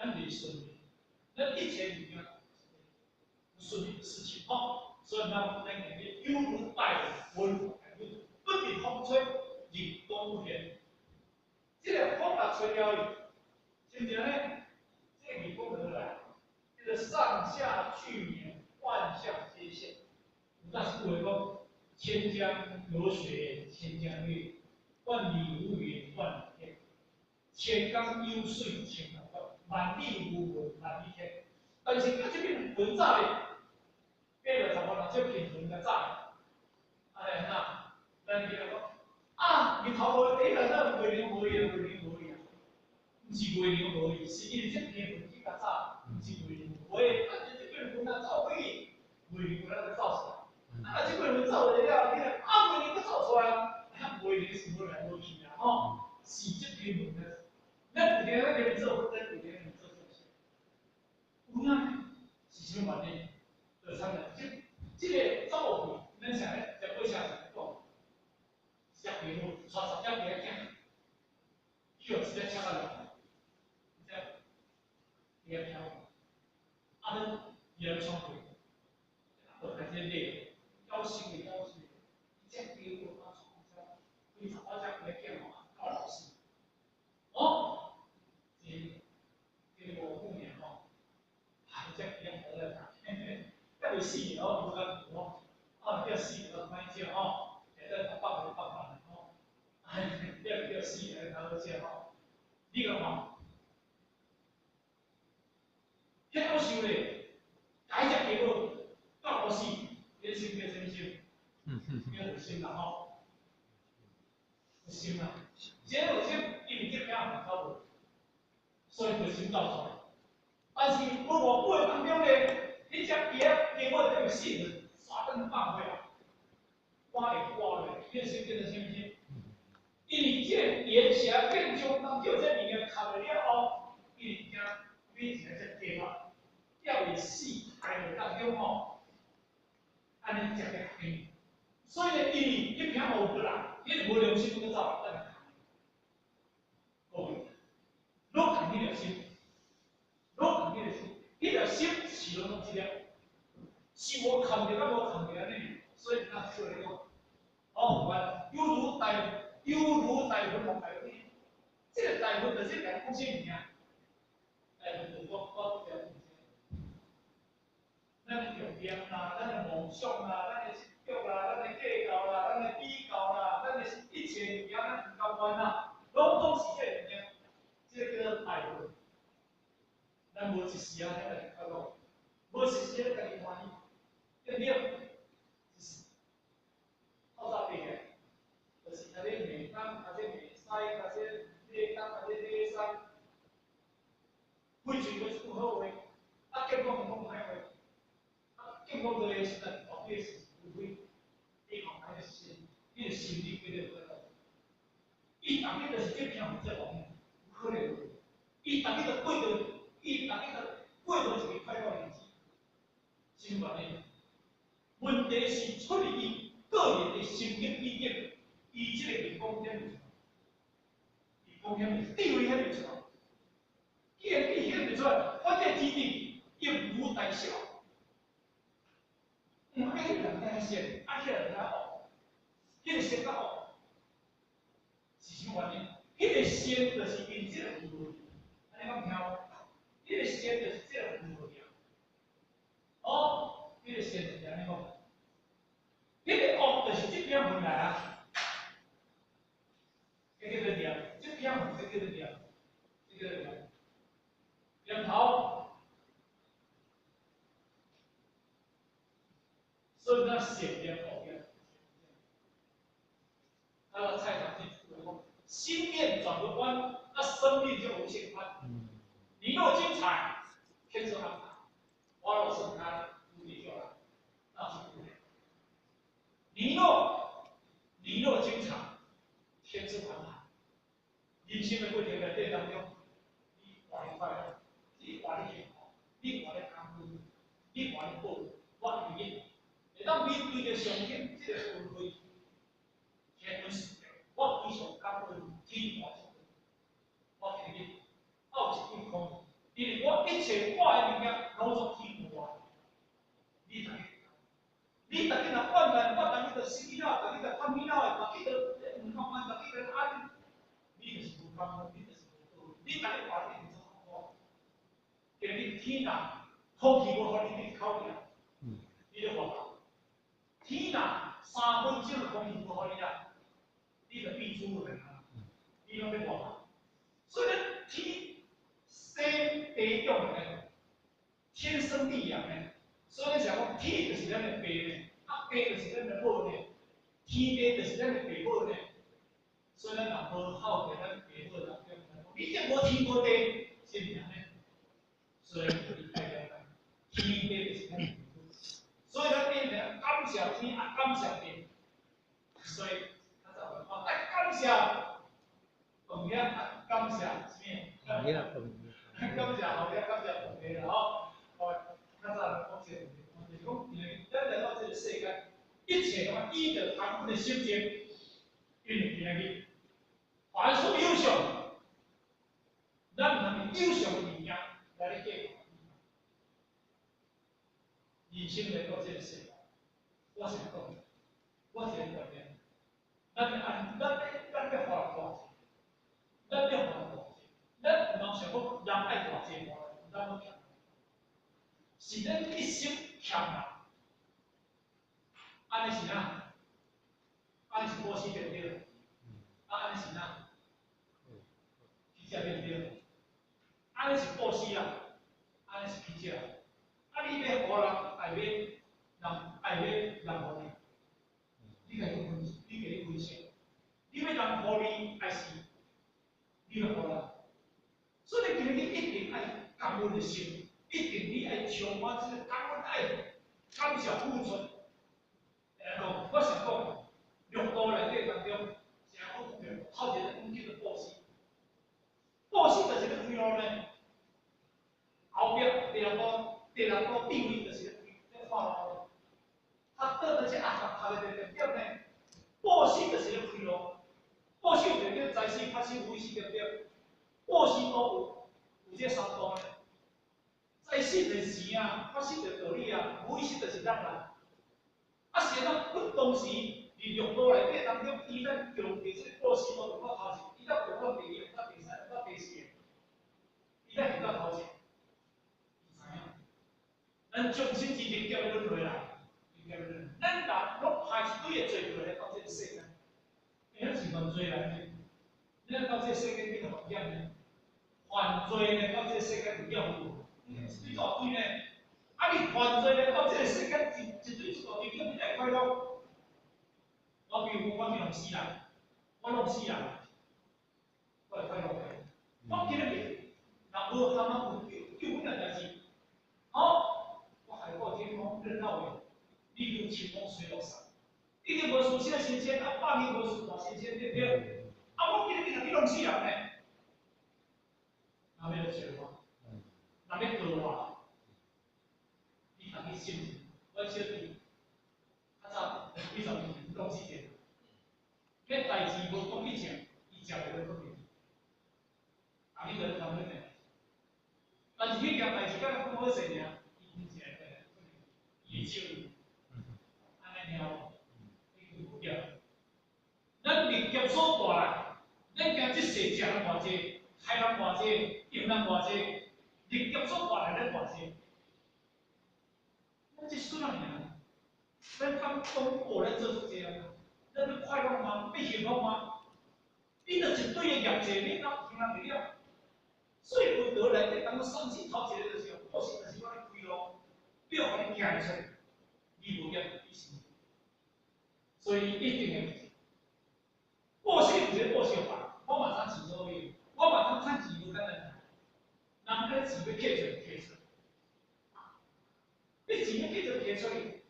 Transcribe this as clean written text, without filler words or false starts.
咱就是順利，咱一切物件順利的事情吼。所以咱今日猶如大雲，不被風吹，日光有現。這個風若吹了去，是毋是按呢？這個日光就來，這個上下俱眠，萬象皆現。有當時有話講：千江有水千江月，萬里無雲萬里天。千江有水千江月，萬里無雲萬里天。但是佮這片雲走咧，變了差不多，這片雲共走咧，按呢按怎？咱去講啊，日頭無第一個咱月亮無去啊，月亮無去啊，毋是月亮無去，是因為這片雲去共走，毋是月亮無去，啊，這片雲若走去，月亮有咱就走出來。啊，若這片雲走了了，你若啊，月亮閣走出來，啊，月亮是無來無去啊，吼，是這片雲啊。咱有陣咱入做，咱有陣入做做事。有影是啥物原因？就參來這這個走去，咱啥咧？食過啥啥講？食雞母，帶十隻雞仔囝，去予一隻車仔落，一隻雞仔飄，啊，恁伊來創過，啊，就開始掠，夭壽的夭壽的，一隻雞母啊，創啥？幾十仔隻雞仔囝吼，搞老死。哦，這這無久爾吼，啊，這隻雞仔好咧，還未死哦，無艱苦哦，啊，叫死就歹食吼，下底頭放就放完吼，啊，叫叫死來較好食吼。你感覺？遐夭壽咧，共彼隻雞母搞死，你心叫啥物心？叫惡心啦吼，惡心啦，這惡心，因為這片雲走無，所以惡心走出來。但是無偌久的當中咧，彼隻雞仔雞母就變死，煞轉放回來，我會掛落，你的心變成啥物心？因為這個炎邪變中當叫這物件吸了了後，伊就驚每一個隻雞仔，猶未死胎的當中吼，按呢食個甜。所以呢，因為彼片烏過來，彼個無良心閣走來，等各位，攏共彼條心，攏共彼條心，彼條心是攏總這粒，是無崁著佮無崁著按呢，所以咱出來講，哦，猶如大猶如大雲莫大雲，這個大雲就是來講啥物件？大雲就是講我講咱的重點啦，咱的夢想啦，咱的執著啦，咱的計較啦，咱的比較啦，咱的一切物件，咱毋甘願啦，攏總是這個物件，這個叫做大雲。咱無一時仔咧家己快樂，無一時咧家己歡喜，對毋對？就是透早爬起來，就是較咧罵東，較咧罵西，較咧罵東，較咧罵西，每嘴講一句好話，啊，結果講歹話。結果就會時陣，後壁是是非，你看彼個心，你的心理幾個快樂？伊逐日就是這片這方面，有可能無？伊逐日就過著，伊逐日就過著一個快樂的日子，什麼原因？問題是出於伊個人的心境意見，伊這個眼光顯袂出來，伊光顯袂，智慧顯袂出來。既然伊顯袂出來，反正基地應無大小。毋愛彼個人較善，啊，彼個人較惡，彼個善較惡，是啥物原因？彼個善就是因這個雲無去，按呢講聽無？彼個善就是這個雲無去。哦，彼個善就是按呢講。彼個惡就是這片雲來啊，這叫做念，這片雲這叫做念，這叫做念，念頭。所以咱善念惡念，啊，蔡堂這句話講，心念轉個彎，那生命就無限寬。你若精彩，天自安排；花若盛開，蝴蝶就來，那是蝴蝶。你若精彩，天自安排。人生的過程內底當中，你活得快樂，你活得幸福，你活得感恩，你活得好，我願意。會當面對著上天這個恩惠，天恩是我非常感恩天大恩，我聽你，有一句空，你切我的物件攏總天無愛。你逐个，你逐个若怨叹，怨叹，你就死了，逐个就叹气了的，逐个就毋甘愿，逐个就安，你就是無感恩，你就是無道理，你逐个看你一定做好。今日天若空氣無予你去口爾，你咧活動。天若3分鐘的空氣無予你啦，你就變豬了啊！你攏欲活動。所以咧，天生地養的，天生地養的，所以咱想講天就是咱的爸呢，啊地就是咱的母呢，天地就是咱的爸母呢。所以咱若無孝順咱爸母，你這無天無地，是毋是按呢？所以你愛了解，天地就是咱的爸母。所以咱變成感謝天啊，感謝地。所以較早講，愛感謝飯遐啊，感謝啥物？感謝後遐，感謝飯遐啦吼。哦，較早人講這個問題，就是講，因為咱來到這個世間，一切攏依著感恩的心情，因為今日凡事有相，咱毋通用有相的物件來咧計較。人生來到這個世界，我想講，我一個觀念，咱欲按，咱欲予人偌濟，咱欲予人偌濟，咱毋通想講人愛偌濟，咱攏欠，是咱一生欠人，按呢是哪？按呢是布施對毋對？啊，按呢是哪？乞食對毋對？按呢是布施啦，按呢是乞食。啊，你欲予人，愛欲人愛欲人予你，你家己分，你家己分析。你欲人予你，還是你欲予人？所以你今日一定愛感恩的心，一定你愛充滿這個感恩愛，感謝付出。來講，我想講，六道內底當中，誠好講，頭一個講叫做布施。布施就是咧開路呢，後壁第六個，第六個智慧就是咧開咧看路。啊，倒到這阿佛讀的重點呢，布施就是咧開路。布施就叫財施、法施、無畏施，對毋對？布施都有，有這三步呢。財施就是錢啊，法施就是道理啊，無畏施就是力啦。啊，是按怎？阮當時佇六道內底當中，伊咱強調這個布施都用到頭前，伊才用到第二，用到第三，用到第四個，伊才用到頭前。伊知影，咱眾生之歷劫的輪迴來，歷劫的輪迴，咱人攏排一堆的罪過來到這個世間，欸，咱是犯罪來的，咱到這個世間叫做犯險呢？犯罪呢，到這個世間有險無？一堆大堆呢。啊！你犯罪來到這個世間，一一堆一大堆，你會快樂？我比如講，我去弄死人，我弄死人，我會快樂。我今日若無他媽有救阮的代誌，哦，我海闊天空任鬧遠，你有清風吹落山，一定無輸啥神仙，啊，百年無輸大神仙，對毋對？啊，我今日去共你弄死人呢，若欲來笑我，若欲告我，你家己信者，阮小弟較早幾十年前弄死者，彼代誌無講去食，伊食袂落閣袂記，啊，你就通阮的。但是彼件代誌敢若講好勢爾，伊毋食會伊會笑你，按呢爾無，已經無業。咱歷劫所帶來，咱驚這世食人偌濟，害人偌濟，用人偌濟，歷劫所帶來咱偌濟。咱這世人爾，咱敢講哦，咱做出這樣，咱欲快樂嗎？欲幸福嗎？你著一堆的業債，你哪聽人會了？所以佛陀內底當中三世頭一個就是布施，就是我咧開路，要予你行出來，你無業，你是。所以一定會布施毋是布施法，我嘛通錢所以，我嘛通趁錢無簡單。人彼錢欲摕出來，摕出來，你錢欲摕出來，摕出去，